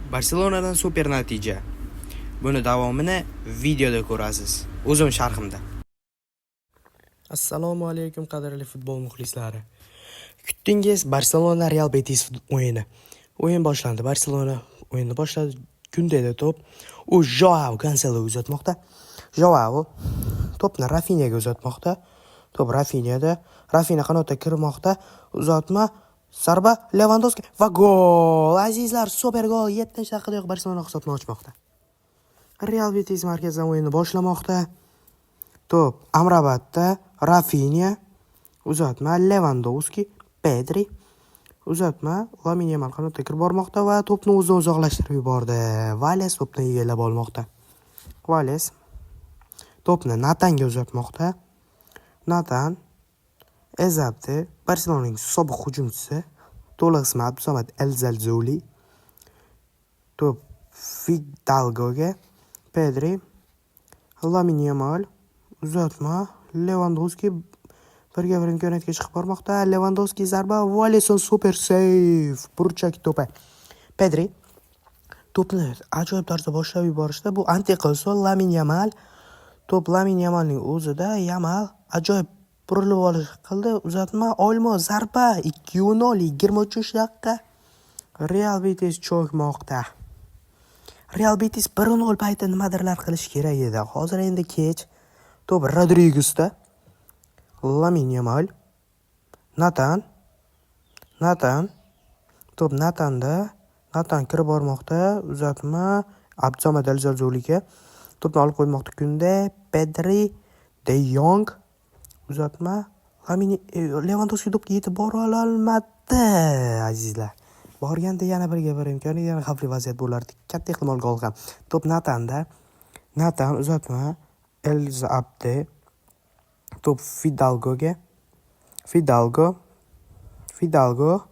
Barselonadan super natija. Buni davomini videoda ko'rasiz. O'zim sharhimda. Assalomu alaykum qadrli futbol muxlislari. Kutdingiz Barselona Real Betis o'yini. O'yin boshlandi. Barselona o'yinni boshladi. Kundeda to'p. U Joao Cancelo uzatmoqda. Joao to'pni Rafinhaga uzatmoqda. To'p Rafinhada. Rafinha qanotda kirmoqda. Uzatma, zarba Lewandowski va gol! Azizlar, super gol! 7-daqiqadayoq Barselona hisobni ochmoqda. Real Betis markazdan o'yinni boshlamoqda. To'p Amrabatda, Rafinha, uzatma Lewandowski, Pedri, uzatma Lamine Yamal qanotda kirib bormoqda va to'pni o'zidan uzoqlashtirib yubordi. Vales to'pni egallab olmoqda. Vales to'pni Natanga uzatmoqda. Natan Ezabdi, Barselonaning sobiq hujumchisi, to'liq ismi Abdusamad El-Zalzuli. To'p Fidalgoga, Pedri, Lamine Yamal, uzatma Lewandowski birga bir imkoniyatga chiqib bormoqda. Lewandowski zarba, Alisson super seyf, burchak to'pi. Pedri to'pni ajoyib tarzda boshlab yuborishda bu antiqilso Lamine Yamal. To'p Lamine Yamalning o'zida. Yamal ajoyib burilib olish qildi. Uzatma Olmo zarba 2-0 23-daqiqa. Real Betis cho'kmoqda. Real Betis 1-0 payti nimadirlar qilish kerak edi. Hozir endi kech. To'p Rodrigezda. Lamine Yamal. Natan. Natan. To'p Natanda. Natan kirib bormoqda. Uzatma Abdusamad El-Zalzuliga. To'pni olib qo'ymoqda Kunde, Pedri, De Jong. Uzatma Lamine Lewandowski to'pga yetib bora olmadi, azizlar. Borganda yana birga bir imkoniyat, yana xavfli vaziyat bo'lardi. Katta ehtimol gol ham. To'p Natanda. Natan uzatma El Abde. To'p Fidalgoga. Fidalgo. Fidalgo.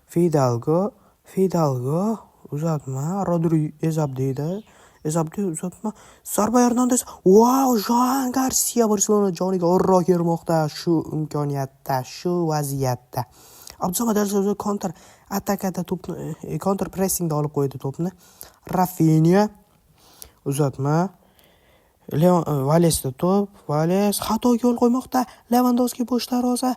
Fidalgo. Fidalgo uzatma Rodri Ezabdida. Ezabdi uzatma. Zarba Hernandez. Wow, Joan Garcia Barselona joniga o'rroq bermoqda shu imkoniyatda, shu vaziyatda. Abdusamad El-Zalzuli kontra atakada to'pni kontra pressingda olib qo'ydi to'pni. Rafinha uzatma. Leon Valesda to'p, Vales xatoga yo'l qo'ymoqda. Lewandowski bo'sh darvoza.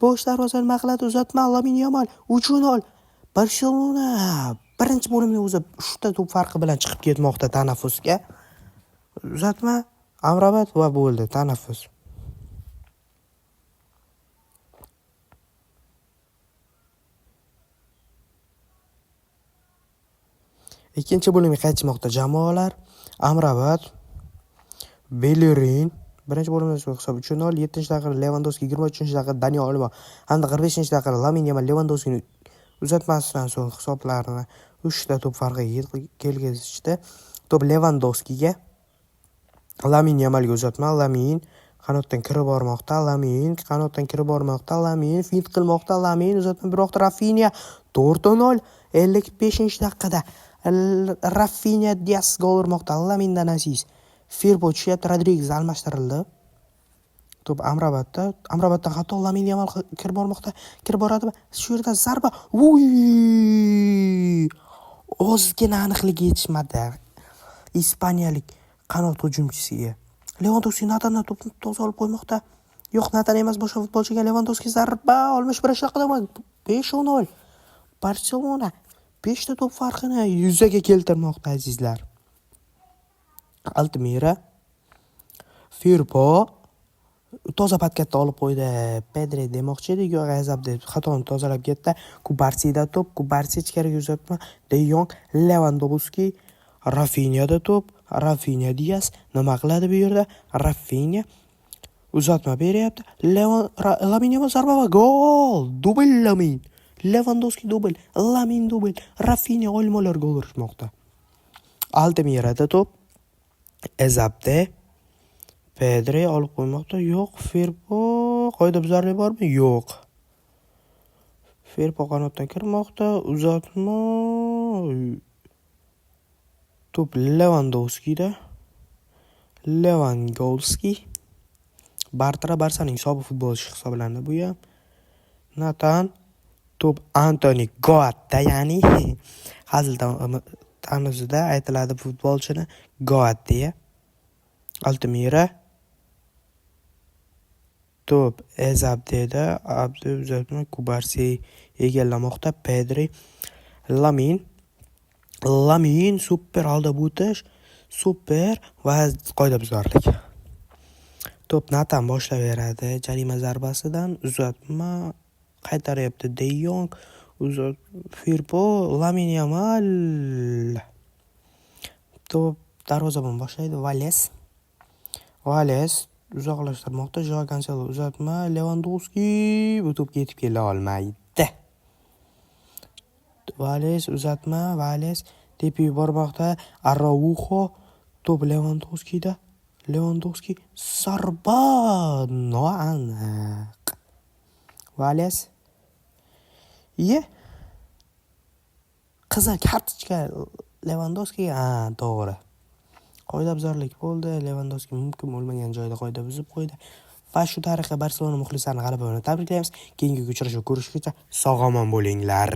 Bo'sh darvoza nima qiladi? Uzatma Lamine Yamal 3-0. Barselona birinchi bo'limda o'zi 3 ta to'p farqi bilan chiqib ketmoqda tanaffusga. Uzatma Amrabat va bo'ldi tanaffus. Ikkinchi bo'limga qaytishmoqda jamoalar. Amrabat, Bellerin birinchi bo'limda hisob 3-0, 7-daqiqada Lewandowski, 23-daqiqada Dani Olmo hamda 45-daqiqada Lamine Yamal Lewandowskining uzatmasidan so'ng hisoblarni 3 ta to'p farqiga kelgizishdi. To'p Lewandowskiga, Lamine Yamalga uzatma, Lamin qanotdan kirib bormoqda, Lamin qanotdan kirib bormoqda, Lamin fint qilmoqda, Lamin uzatma bermoqda Rafinha 4-0 55-daqiqada Rafinha Dias gol urmoqda. Lamindan aziz. Firpo tushyapti, Rodriguez almashtirildi. To'p Amrabatda, Amrabatdan xato, Lamine Yamal kirib bormoqda, kirib boradimi? Shu yerda zarba. Uy! Ozgina aniqligi yetishmadi ispaniyalik qanot hujumchisiga. Lewandowski Natandan to'pni toza olib qo'ymoqda. Yo'q, Natan emas, boshqa futbolchiga. Lewandowski zarba 61-daqiqada 5-0. Barselona 5 ta to'p farqini yuzaga keltirmoqda, azizlar. Altimira, Firpo toza подкат da olib qo'ydi. Pedri demoqchi edik, yo'q, Azab deb xatoni tozalab ketdi. Kubarsida to'p, Kubarsi ichkariga uzatma, De Jong, Lewandowski, Rafinhada to'p, Rafinha Dias nima qiladi bu yerda? Rafinha uzatma beryapti. Lamine Yamal zarba va gol! Dubl Lamin. Lewandowski dubl, Lamin dubl, Rafinha olmalar gol urishmoqda. Altimirada to'p, Ezabde, Pedri olib qo'ymoqda. Yo'q, Firpo qoidabuzarlik bormi? Yo'q. Firpo qanotdan kirmoqda, uzatma. To'p Lewandowskida. Lewandowski. Bartra Barsaning sobiq futbolchisi hisoblanadi bu ham. Natan to'p Antoni Goatda, ya'ni hazil Tanuzida aytiladi futbolchini Goat deya. Altimira. To'p Ez Abdeda. Abde uzatma, Kubarsi egallamoqda. Pedri. Lamin. Lamin super aldab o'tish. Super va qoidabuzarlik. To'p Natan boshlab beradi jarima zarbasidan, uzatma qaytaryapti De Yong. Uzat Firpo, Lamin Yamal. To'p darvozabon boshlaydi. Vales. Vales uzoqlashtirmoqda. Joao Cancelo, uzatma, Levandovski bu to'pga yetib kela olmaydi. Vales, uzatma, Vales tepib yubormoqda. Araujo, to'p Levandovskida. Levandovski, zarba noaniq. Vales. Ye. Qizil kartochka Levandovskiga. Ha, to'g'ri. Qoidabuzarlik bo'ldi. Levandovski mumkin bo'lmagan joyda qoida buzib qo'ydi. Va shu tariqa Barselona muxlislarini g'alaba bilan tabriklaymiz. Keyingi uchrashuv ko'rishguncha sog'-omon bo'linglar.